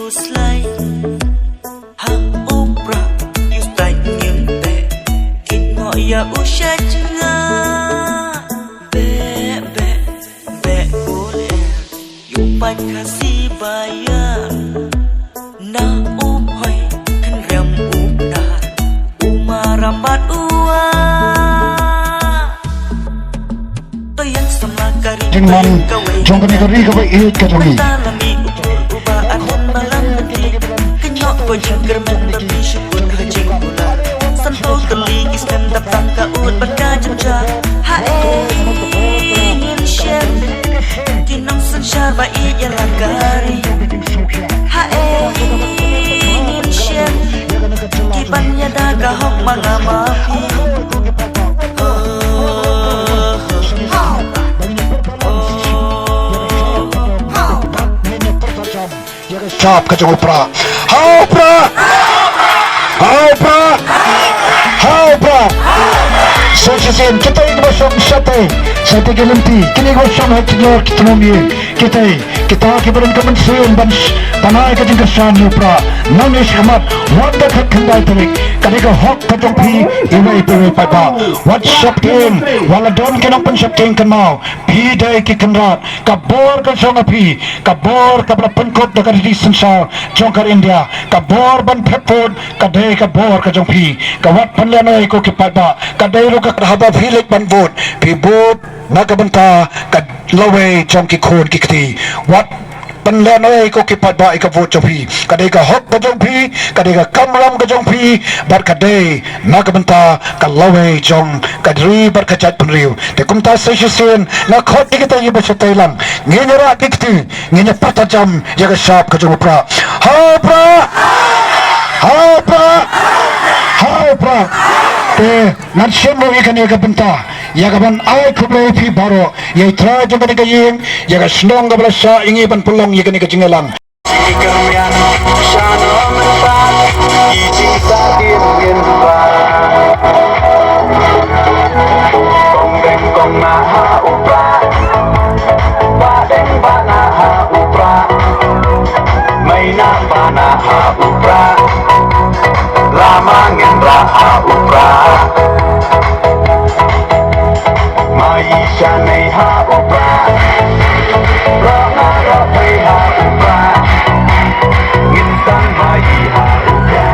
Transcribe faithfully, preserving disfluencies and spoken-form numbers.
U slai ha u pra, u slai ngim te. Kit mo ya u sha jnga. Be be be u le. U pain Khasi ba ya na u hoi, khynriam u na u maram bad u a. To yang samla kari jingman jong kane ka ri kaba ïeit ka jong ngi. Tala mi u u ba adan malam mati. Kenyok ko jingkyrmen bagi syukur ha jingkular. Santo teli ki snem dap tang ka ut bad ka jemja. Ha e ngin shem. Ki nong synshar ba ïeit ïa la ka ri. Ha e ngin shem. Ki ban ïada ka hok ma nga ma phi. Oh, oh, oh. Shap ka jong u pra. Ha u pra! Ha u pra! Ha u pra! Sa shisien kita kiba shong shatei, shatei ki lynti, kine kiba shong ha ki jingïar ki tnum ïing, kita, kita kiba don ka mynsiem ban sh-, ban ai ka jingkyrshan ïa u pra. Nangne shakhmat, wat da khatkhyndai tarik, ka dei ka hok ka jong phi, iwei pa iwei paidbah. Wat sheptieng, wat la don ki nongpynsheptieng kynmaw. Phi dei ki kynrad, ka bor ka jong phi, ka bor kaba la pynkup da ka riti synshar jong ka India, ka bor ban phet vote, ka dei ka bor ka jong phi, ka wat pynlehnoh ko ki paidbah, ka dei ruh ka haba phi leit ban vote, phi vote na ka bynta ka lawei jong ki khun ki kti, wat pynlehnoh ko ki paidbah ïa ka vote jong phi, ka dei ka hok ka jong phi, ka dei ka kamram ka jong phi, bad ka dei na ka bynta ka lawei jong ka ri bad ka jaitbynriew. Te kumta sa shisien nga khot ïa kita kiba shatei lang. Ngin ïa rah ki kti, ngin ïa pyrta jam ïa ka shap ka jong u pra. Ha u pra! Ha u pra! Ha u pra! Te ngan shim ruh ïa kane ka bynta ïa ka ban ai khublei phi baroh ïa i trai jong kane ka ïing, ïa ka shnong kaba la shah ïa ngi ban pynlong ïa kane ka jingïalang. Ki kyrmiang sha nongpynim, ki jingsadim ngim pat. Kong deng kong nah ha u pra, bah deng bah nah ha u pra, mei nah bah nah ha u pra, lama ngin rah ha u pra. Mai sha nei ha u pra. Roh nga roh pei ha u pra. Ngin san mai ha u pra.